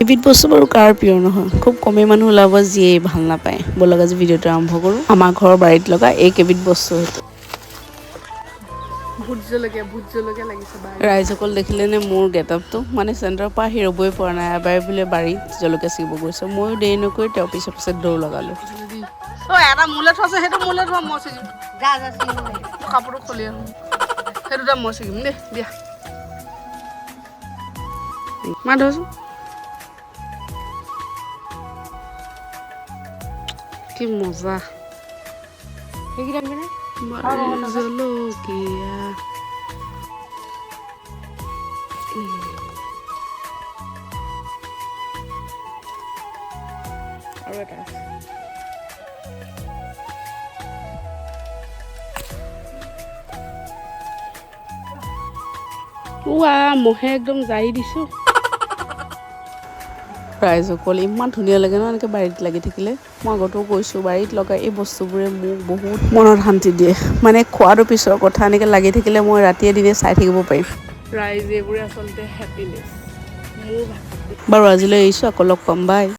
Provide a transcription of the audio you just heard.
এবিধ বস্তু বাৰু কাৰ প্ৰিয় নহয়? খুব কমেই মানুহ ওলাব যিয়ে ভাল নাপায়। ব'লক, আজি ভিডিঅ'টো আৰম্ভ কৰোঁ আমাৰ ঘৰৰ বাৰীত লগা এই কেইবিধ বস্তু সেইটো। ভোট জলকীয়া, ভোট জলকীয়া লাগিছে বা। ৰাইজসকল, দেখিলেনে মোৰ গেটআপটো? মানে চেণ্টাৰৰ পৰা আহি ৰ'বই পৰা নাই। এবাৰ বোলে বাৰীত জলকীয়া ছিঙিব গৈছে। ময়ো দেৰি নকৰি তেওঁৰ পিছে পিছে দৌৰ লগালোঁ। অ, এটা মোলে থোৱাচোন। সেইটো মোলে থোৱা, মই ছিঙিম। মই কাপোৰটো খুলি আহোঁ। সেইটো দুটা মই ছিঙিম দেই। দিয়া মা, ধৰচোন। কি মজা বাৰীৰ জলকীয়া! আৰু এটা আছে। উৱা, মহে একদম জাৰি দিছোঁ। ৰাইজসকল, ইমান ধুনীয়া লাগে ন এনেকৈ বাৰীত লাগি থাকিলে? মই আগতেও কৈছোঁ, বাৰীত লগা এই বস্তুবোৰে মোক বহুত মনত শান্তি দিয়ে। মানে খোৱাটো পিছৰ কথা, এনেকৈ লাগি থাকিলে মই ৰাতিয়ে দিনে চাই থাকিব পাৰিম। ৰাইজ, এইবোৰে আচলতে হেপিনেছ মোৰ ভাষাত। বাৰু, আজিলৈ এৰিছোঁ। আকৌ লগ পাম। বাই।